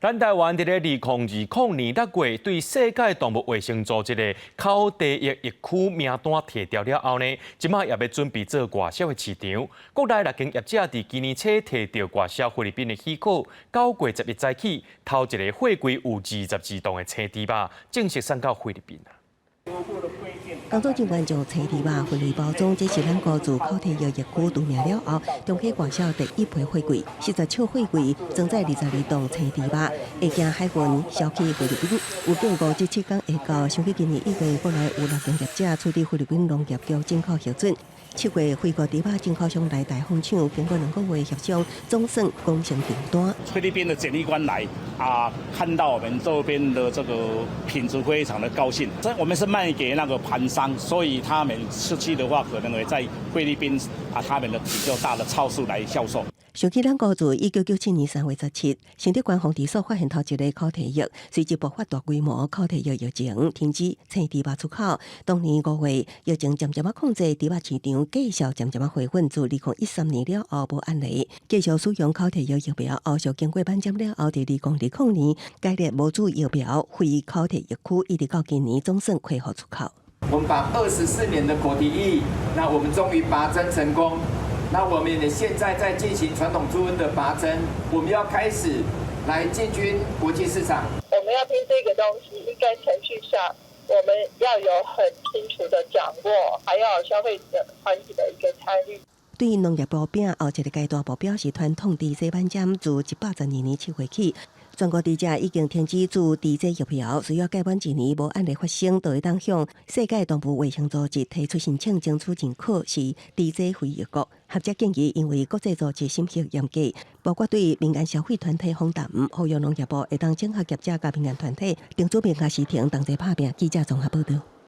咱台灣佇咧2020年6月對世界動物衛生組織的口蹄疫疫區名單提掉了後呢，這馬也欲準備做外銷的市場。國內六間業者佇今年初提著外銷菲律賓的許可，9月11早起，頭一个貨櫃有22磅的青豬肉正式送到菲律賓。工作人員將青豬肉分類包裝，這是咱國自口蹄疫疫區除名了後，中起外銷第一批貨櫃，47貨櫃裝載22磅青豬肉，會經海運銷去菲律賓。預計5至7天會到。想起今年1月，國內有六間業者取得菲律賓農業局進口核准。7月，菲國豬肉進口商來台訪廠，經過2個月協商，總算完成訂單。菲律賓的檢疫官來啊，看到我們這邊的這個品質，非常的高興。這我們是賣給那個盤商，所以他們出去的話，可能會在菲律賓啊，他們的比較大的超市來銷售。想起咱國自1997年3月17，承德縣防治所發現頭一例口蹄疫，隨即爆發大規模口蹄疫疫情，停止青豬肉出口。當年5月，疫情漸漸仔控制，豬肉市場繼續漸漸仔回穩。自2013年了後無案例，繼續使用口蹄疫疫苗。後續經過敏檢了後，佇2020年改列無主疫苗非口蹄疫區，一直到今年總算恢復出口。我們把24年的口蹄疫，那我們終於拔針成功。那我們也現在在進行傳統豬瘟的拔針，我們要開始來進軍國際市場。我們要拼這個東西，應該程序上我們要有很清楚的掌握，還要有消費者團體的一個參與。對農業部餅後一個階段目標是傳統豬隻敏檢，自112年7月起，全國豬隻已經停止注豬隻疫苗，需要屆滿一年無案例發生，就會當向世界動物衛生組織提出申請，爭取認可是豬隻非疫國。學者建議，因為國際組織審核嚴格，包括對民間消費團體訪談，呼籲農業部會當整合業者佮民間團體，爭取明確時程同齊拍拚。記者綜合報道。